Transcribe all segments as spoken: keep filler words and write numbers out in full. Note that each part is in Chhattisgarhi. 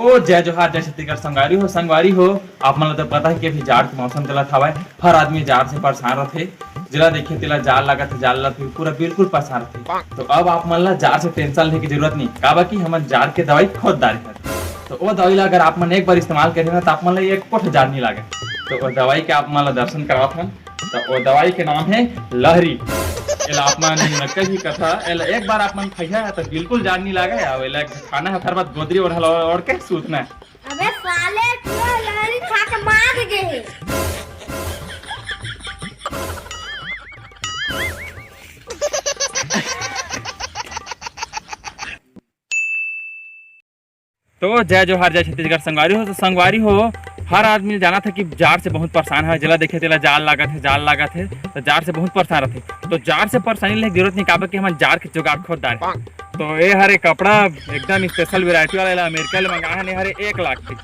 ओ जय जोहार, जय छत्तीसगढ़ संगवारी हो। संगवारी हो, आप मन ल तो पता है कि अभी जाड़ के मौसम चलत हवय, हर आदमी जाड़ से परेशान रथे। जेला देखिए तेला जाड़ लागत है, जाड़ लागत है, पूरा बिल्कुल परेशान रथे। तो अब आप मन ला जाड़ से टेंशन लेके जरूरत नहीं, काबर कि हमन जाड़ के दवाई खुद डारे हन। तो वो दवाई ला अगर आप मन एक बार इस्तेमाल करे ना, तो आप मन ला एक कोठ जाड़ नहीं लागे। तो वो दवाई के आप मन ला दर्शन करावत हन। तो वो दवाई के नाम है लहरी। एला आप मन कभी कथा, एला एक बार आप मन खइहा तो बिल्कुल जाड़ नहीं लागे। अब एला खाना है, ओकर बाद गोदरी ओढ़ा ला ओढ़ के सूतना है। अबे साले, पूरा लहरी खा के मार गे हे। तो जय जोहार, जय छत्तीसगढ़ संगवारी हो। तो संगवारी हो, हर आदमी जानत है कि जाड़ से बहुत परेशान है, जेला देखे तेला जाड़ लागत है, जाड़ लागत है, तो जाड़ से बहुत परेशान रहथे। तो जाड़ से परेशानी लेके जरूरत नहीं, काबर कि हमन जाड़ के जुगाड़ खोद डारे। तो ये हरे कपड़ा एकदम स्पेशल वैरायटी वाला, एला अमेरिका ले मंगाए हन। ये हरे एक लाख के,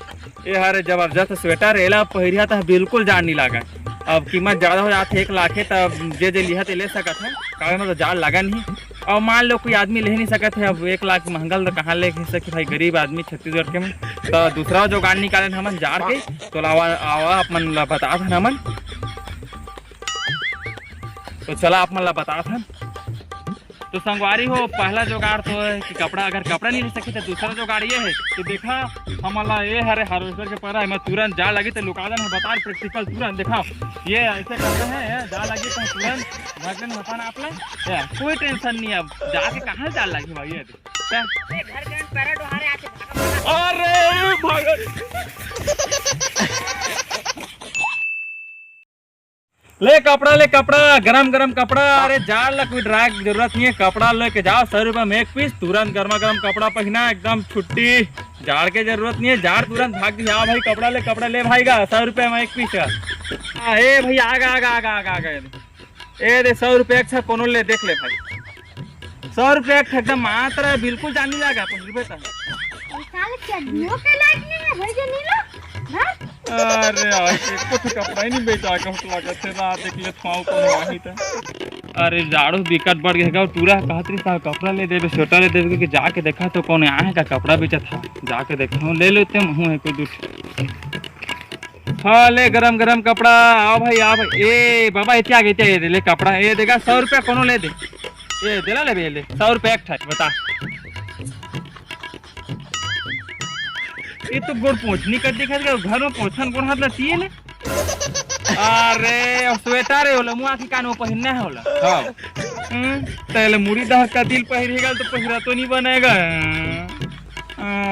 ये हरे जबरदस्त स्वेटर, एला पहिरिया त बिल्कुल जाड़ नहीं लागे। अब कीमत ज्यादा हो जाथे, एक लाख है, तब जे जे लिहा ते ले सकत है, काबर में तो जाड़ लागा नहीं। और मान लो कोई आदमी ले ही नहीं सकत है, अब एक लाख महंगा ल कहाँ ले सके भाई, गरीब आदमी छत्तीसगढ़ के में। तो दूसरा जुगाड़ निकालन हमन जाड़ के, तो आवा, आवा अपन ला बतात हन हमन। तो चला आप मन ला बतात हन। तो संगवारी हो, पहला जुगाड़ तो है कि कपड़ा, अगर कपड़ा नहीं ले सके तो दूसरा जुगाड़ ये है कि देखा, हमन ला ये हरे हार्वेस्टर के परा, एमा तुरंत जाड़ लगी तो लुका देना, बता प्रैक्टिकल तुरंत देखा, ये ऐसे करना है, जाड़ लगी तो तुरंत भाग लेना अपन आप ला, ये कोई टेंशन नहीं। अब जाके कहाँ जाड़ लगी भाई, ये देख। क्या? अरे भागल। ले कपड़ा, ले कपड़ा, गरम गरम कपड़ा। अरे जाड़ ला कोई डराए के जरूरत नहीं है, कपड़ा लेके जाओ, सौ रुपया में एक पीस, तुरंत गर्मा गर्म कपड़ा पहना, एकदम छुट्टी। जाड़ के जरूरत नहीं है, जाड़ तुरंत भाग गया भाई। कपड़ा ले, कपड़ा ले भाई गा, सौ रुपया में एक पीस का। हाँ, ए भाई, आगा आगा आगा आगा आगा। ए दे, सौ रुपया अच्छा कोनो ले, देख ले भाई, सौ रुपया एक एकदम मात्र, बिल्कुल जाड़ नहीं लागा, पहले बता। साले चड्डियों के लायक नहीं है भाई, जो नीलो। हाँ? अरे आज एको ठो कपड़ा ही नहीं बेचा के हमको लागत है, रात देख ले पाँव कोनो आही त। अरे जाड़ो बिकट बढ़ गए गा, टूरा कहत रही साहब कपड़ा ले देबे, स्वेटर ले देबे, कि जाके देखा तो कौन आए का कपड़ा बेचत था, जाके देखा हूँ, ले लेते हूँ एक दो। हाँ ले गरम गरम कपड़ा, आओ भाई आओ भाई। ए बाबा इत्या आगे इत्या, ये दे ले कपड़ा, ये देगा सौ रुपया कोनो ले दे, ये देला ले बे, ले सौ रुपया एक ठा, बता। ये तो गोड़ पोछनी कर दिखा दे, घर में पोछन गोड़ हाथ लगती है ले। अरे स्वेटर है होला, मुआ की कान में पहनना है होला। हाँ। हम्म, तेले मुड़ी दहक का दिल पहिरी गल तो पहिरा तो नहीं बनेगा।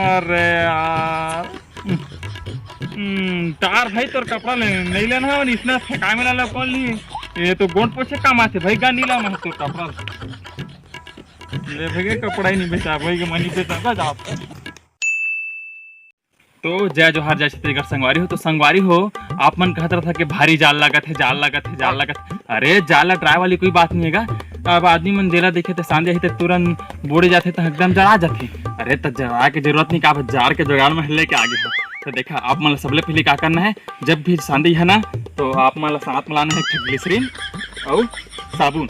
अरे यार। हम्म, तार भाई तोर कपड़ा ले, नहीं लेना है, इसने फेंका में ला कौन लिए? ये तो गोंड पोछे काम आते भाई, गा नीला में तोर कपड़ा। ले भैया, कपड़ा ही नहीं बेचा भाई, के मनी बेचा का जाओ। तो जय जोहार, जय छत्तीसगढ़ संगवारी हो। तो संगवारी हो, आप मन कहत रहा था कि भारी जाड़ लागत है, जाड़ लागत है, जाड़ लागत है। अरे जाड़ ला डराए वाली कोई बात नहीं है गा। अब आदमी मन जेला देखे तो सांझे ही तो तुरंत बूड़े जाते तो एकदम जड़ा जाते। अरे तो जड़ा के जरूरत नहीं का, अब जाड़ के जुगाड़ में लेके आगे हो। तो देखा आप मन ला सबले पहले का करना है, जब भी सांदी है ना, तो आप मन ला साथ में लाना है एक ठो ग्लिसरीन और साबुन।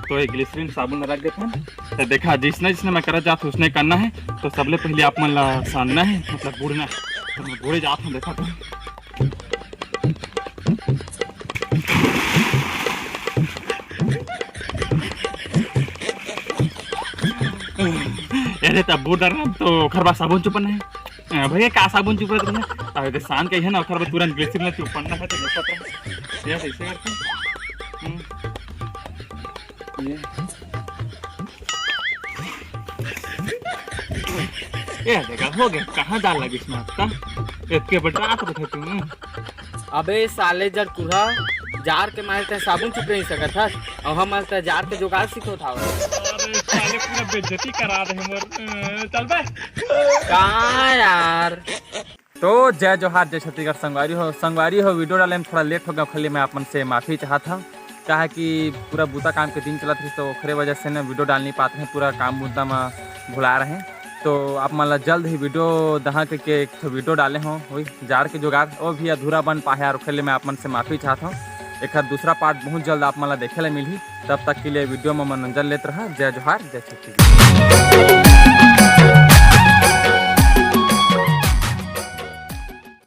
तो ये ग्लिसरीन साबुन रख देते हैं। तो देखा जिसने जिसने मैं करत जात हूँ उसने करना है। तो सबले पहले आप मन ला सानना है, मतलब बूड़ना है। तो मैं बूड़े जात हूँ, देखा तो। अरे तब बूड़ डरना तो ओखर बाद साबुन चुपन है। हाँ, भैया का साबुन चुपत रहे? अरे तो शांत कही है ना, ओखर बाद तुरंत ग्लिसरीन में चुपन ना है तो नहीं पता। ये ऐसे करके। हम्म। ये। ये देखा, हो गया, कहाँ जाड़ लगिस में आपका? इतके बड़ा आप रखे तुम। अबे साले जरकुरहा, जाड़ के मारे ते साबुन चुप नहीं सकत हस, और हम ते जाड़ के जुगाड़ सीखो था। अरे साले पूरा बेइज्जती करा दे हमर। अ, चल बे। कहाँ यार? तो जय जोहार, जय छत्तीसगढ़ संगवारी हो। संगवारी हो, वीडियो डाले में थोड़ा लेट हो गया, खाली मैं आप मन से माफी चाहत हूँ, काहे कि पूरा बूता काम के दिन चलत रही तो ओखरे वजह से ना वीडियो डाल नहीं पाते हैं, पूरा काम बूता में भुला रहे हैं। तो आप मन ला जल्द ही वीडियो दहा के, के एक ठो वीडियो डाले हो, वही जाड़ के जुगाड़, वो भी अधूरा बन पाए, और ओखरे लिए मैं आप मन से माफी चाहत हूँ। एक दूसरा पार्ट बहुत जल्द आप मन ला देखे ला मिलही। तब तक के लिए वीडियो में मनोरंजन लेत रहा। जय जोहार, जय छत्तीसगढ़।